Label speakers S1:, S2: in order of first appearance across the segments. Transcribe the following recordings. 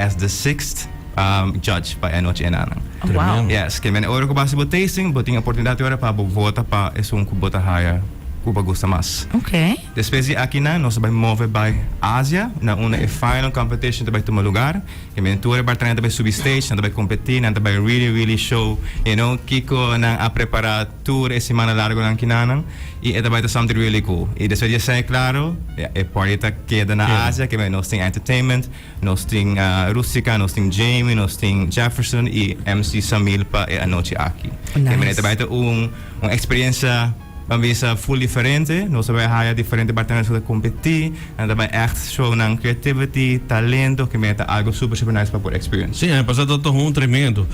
S1: as the sixth judge pa e anochi enanan.
S2: Oh, wow.
S1: Yes, ke men ora ku bo hasi bo tasting, bo tin oportunidat ora pa bo vota pa esun ku bo ta haya ku bo gusta mas. Despues di akinan nos ta bai move bai Asia na unda e final competition ta bai tuma lugar. Ke men tur e bartender ta bai subi stage, nan ta bai competi, nan ta bai really really show you know kiko nan a prepara tur e simana largonan kinanan y e ta bai ta something really cool. Y despues di esei claro e party ta keda na Asia ke men nos tin entertainment. Nos tin Rustica, nos tin Jamie, nos tin Jefferson y MC Samil pa e anochi aki.
S2: Nice.
S1: E manera ta bai ta un un experiencia ban bisa full diferente. Nos ta bai haya diferente bartenders cu ta competi. Nan ta bai echt show nan creativity, talento, ke mira ta algo super super nice pa por experience.
S3: Sí, aña pasa ta un tremendo.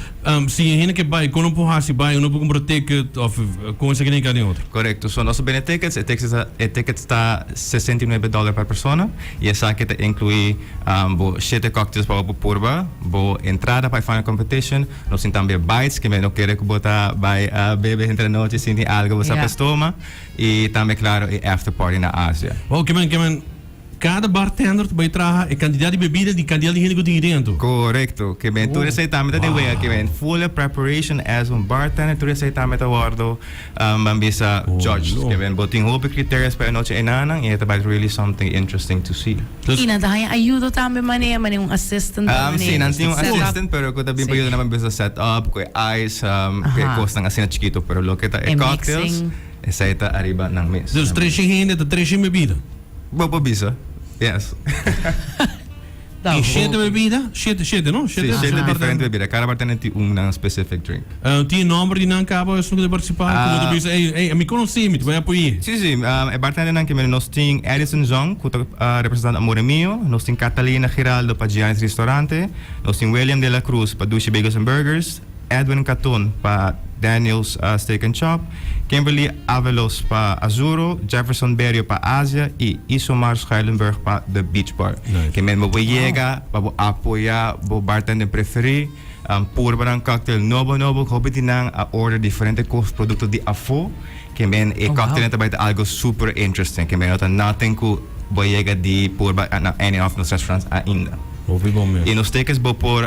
S3: Si e hende ke bai, kon nan por hasi bai? Uno por kumpra ticket of kon esaki den ka den otro?
S1: Korekto. So nos ta bende tickets. E tickets ta e tickets ta 69 dollar per persona. Y esaki ta inclui bo shete cocktails pa bo por purba, bo entrada pa e final competition, nos tin tambe bites ke no kere ku bo ta bai bebe henter anochi sin tin algo bo sa pa stoma y tambe claro e after party na Asia.
S3: Wow, ke men cada bartender ta bai traha e cantidad di bebida di cantidad di hende ku tin dentro.
S1: Correcto, ke men tur esei tambe ta den wega, ke men full preparation as un bartender tur esei tambe ta wordo Ban bisa judge ke ben bo tin hopi criterios pa e nochi enanan y e ta bai really something interesting to see.
S2: Y nan ta haña ayudo tambe mane mane un assistant ta mane
S1: Si nan tin un
S2: set up.
S1: assistant pero cu ta bin pa yuda nan ban bisa set up cu e ice cu e cosnan asina chikito pero loke ta e
S2: E
S1: cocktails
S2: mixing.
S1: esey ta ariba nan mes.
S3: Dus trece hende ta trece bebida.
S1: Bo por bisa yes.
S3: Y shete bebida? Shete, shete, no?
S1: Sí, shete diferente bebida. Cada bartender tin un nan specific drink.
S3: Tin e nomber di nan caba esun cu ta participa? Cu bo ta bisa, ey, ey, mi conoci, mi ta bay apoy'e.
S1: Sí, sí. E bartendernan ke mira nos tin Edison Zong cu ta representando Amore Mio. Nos tin Catalina Giraldo pa Gianni's Restaurante. Nos tin William de la Cruz pa Dushi Bagels and Burgers. Edwin Caton pa Daniel's Steak and Chop, Kimberly Avelos pa Azuro, Jefferson Berrio pa Asia y Isomar Schuilenburg pa The Beach Bar. Ke men bo por yega pa bo apoya bo bartender preferi, purba nan cocktail nobo nobo, hopi di nan a order diferente cos producto di afo, ke men e cocktailnan ta bai ta algo super interesting, ke men no ta nothing cu bo yega di purba na any of nos restaurants ainda.
S3: Hopi bon mes.
S1: Y nos tickets bo por.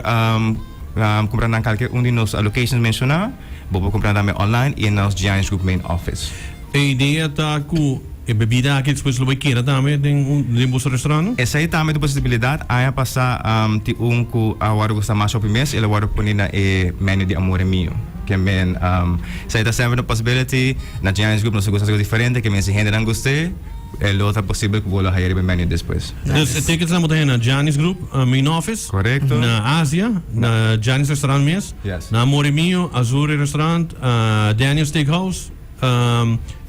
S1: Kumpra nan kalke un di nos locations menshoná. Bo por kumpra nan tambe online i na nos Giants Group main office.
S3: E idea ta ku e bebida aki despues lo bai keda tambe den un den boso restaurant no?
S1: Esei tambe ta un posibilidat. Aña pasá tin un ku a wòrdu gusta mas hopi mes, el a wòrdu pone na e menu di Amore Mio. Ke men esei ta semper un possibility. Na Giants Group nos ta gusta hasi kos diferente, ke men si hendenan gust'é. E lo ta posibel ku bo lo haya riba e menu despues.
S3: Dus e ticketsnan bo ta haya na Gianni's Group main office.
S1: Korekto.
S3: Na Asia, na Gianni's Restaurant mes.
S1: Yes.
S3: Na Amore Mio, Azuri Restaurant, Daniel's Steak House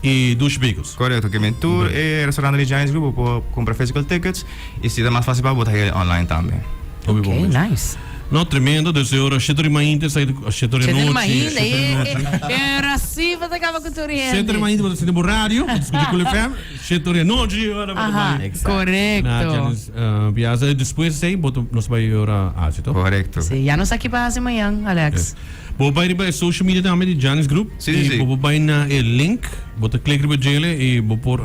S3: i Dushi Bagels.
S1: Korekto. Ke men tur e restaurantnan di Gianni's Group bo por kumpra physical tickets i si ta mas fásil pa bo, bo ta haya online tambe.
S3: Hopi bon
S2: Ok,
S3: mes.
S2: nice.
S3: No, tremendo. Dus e ora shete ori mainta esaki ta shete ori
S2: Shete ori
S3: anochi,
S2: mainta,
S3: shete ori
S2: e,
S3: anochi.
S2: e ora si bo ta kaba ku tur hende.
S3: Shete ori mainta bo ta sinti bo radio, bo ta skucha Cool FM, shete ori anochi e ora bo ta
S2: Aha,
S3: bai.
S2: Exacto. korekto.
S3: Na Giannis Piazza. E despues esei bo ta nos bai e ora Asia, to?
S1: Korekto.
S2: Si, ya nos aki pa hasi mañan, Alex.
S3: Bo bai riba e social media tambe di Giannis Group.
S1: Si, si, si.
S3: I bo por bai na e link, bo ta klik riba djele i bo por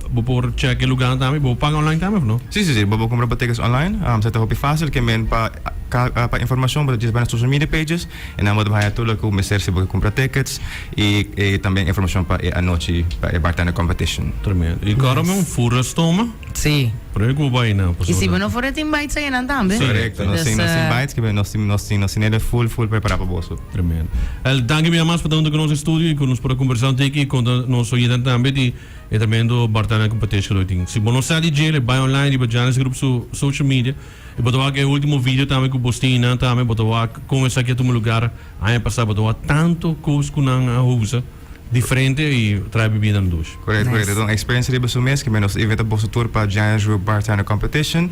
S3: bo por check e lugarnan tambe. Bo por paga online tambe of no?
S1: Si, si, si. Bo por kumpra bo tickets online. Esei ta hopi fácil. Ke men pa pa informashon bo ta djis bai na social media pages i nan bo ta haña tur loke bo mester si bo ke kumpra tickets i tambe informashon pa e anochi pa e bartender competition.
S3: Tremendo. I kòrda mi un fura stoma.
S2: Sí.
S3: Prome ku bo bai na
S2: I si bo no for e tin bites einan tambe.
S1: Korekto, nos tin nos tin bites, kibe nos tin nos tin nos tin e full full prepará pa boso.
S3: Tremendo. El danki bia mas pa ta hunto ku nos den studio i ku nos por a kombersá un tiki i konta nos oyentenan tambe di e tremendo bartender competition ku lo tin. Si bo no sa di djele, bai online riba Giannis Group su social media i bo ta wak e ultimo video tambe ku bos tin einan tambe, bo ta wak kon esaki a tuma lugar aña pasá, bo ta wak tanto kos ku nan a usa. Diferente y trae bebida na dushi.
S1: Correcto, correcto. Ta un experiencia riba su mes, kimen nos invita boso tur pa Giants Group Bartender Competition.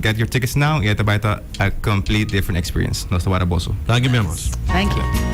S1: Get your tickets now y e ta bay ta a complete different experience. Nos ta wara boso.
S3: Danki mi amas.
S2: Thank you.